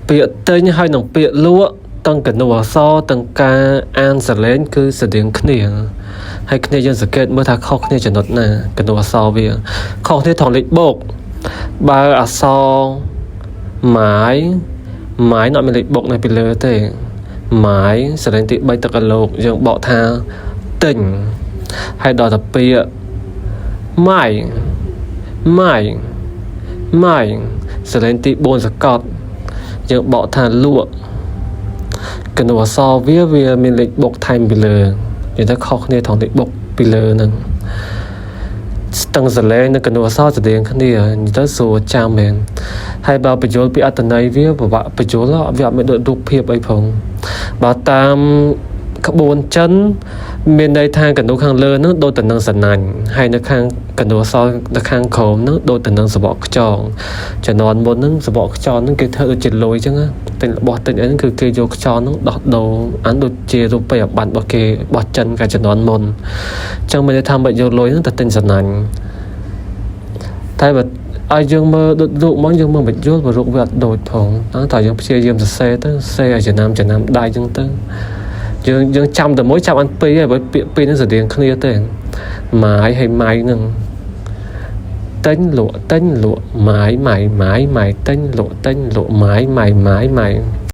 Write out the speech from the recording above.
ពាក្យទិញហើយនិងពាក្យលក់ទាំងគំនូរអក្សរទាំងការអានសំឡេងគឺស្រដៀងគ្នាហើយគ្នាយើងសង្កេតមើលថាខុសគ្នាចំណុចណាគំនូរអក្សរវាខុសគ្នាថងលេខបូកបើអក្សរ 买 买 អត់មានលេខបូកនៅពីលើទេ 买 សំឡេងទី3ទឹកកលោកយើងបកថាទិញហើយដល់ទៅពាក្យ 卖 卖 卖 សំឡេងទី4សកត់យើងបកថាលក់គំនូរអក្សរវាវាមានលេខបូកថែមពីលើនិយាយទៅខុសគ្នាថងលេខបូកពីលើហ្នឹងស្ទឹងសលេងនៅគំនូរអក្សរស្តៀងគ្នានិយាយទៅស្រួលចាំមែនហើយបើបញ្យល់ពីអត្ថន័យវាពិបាកបញ្យល់វាអត់មានដូចរូបភាពអីផងបើតាមក្បួនចិនមានន័យថាកណ្ដុខាងលើហ្នឹងដូចទៅនឹងសណាញ់ហើយនៅខាងកណ្ដុអក្សរនៅខាងក្រោមហ្នឹងដូចទៅនឹងសបកខ្យងជំនាន់មុនហ្នឹងសបកខ្យងហ្នឹងគេធ្វើដូចជាលុយអញ្ចឹងណាទិញរបស់ទិញអីហ្នឹងគឺគេយកខ្យងហ្នឹងដោះដូរអានដូចជារូបិយប័ណ្ណរបស់គេរបស់ចិនកាលជំនាន់មុនអញ្ចឹងមានន័យថាមកយកលុយហ្នឹងទៅទិញសណាញ់តែបើឲ្យយើងមើលដូចរូបមកយើងមើលមិនយល់ព្រោះរូបវាអត់ដូចផងតើយើងព្យាយាមសរសេរទៅសរសេរឲ្យចំណាំចំណាំដៃអញ្ចឹងទៅយើងយើងចាំតែមួយចាំអានពីរហើយបើពាក្យពីរហ្នឹងស្រដៀងគ្នាទេ 买 ហើយ 卖 ហ្នឹងទិញលក់ទិញលក់ 买 买 买 买 ទិញលក់ទិញលក់ 买 买 买 买។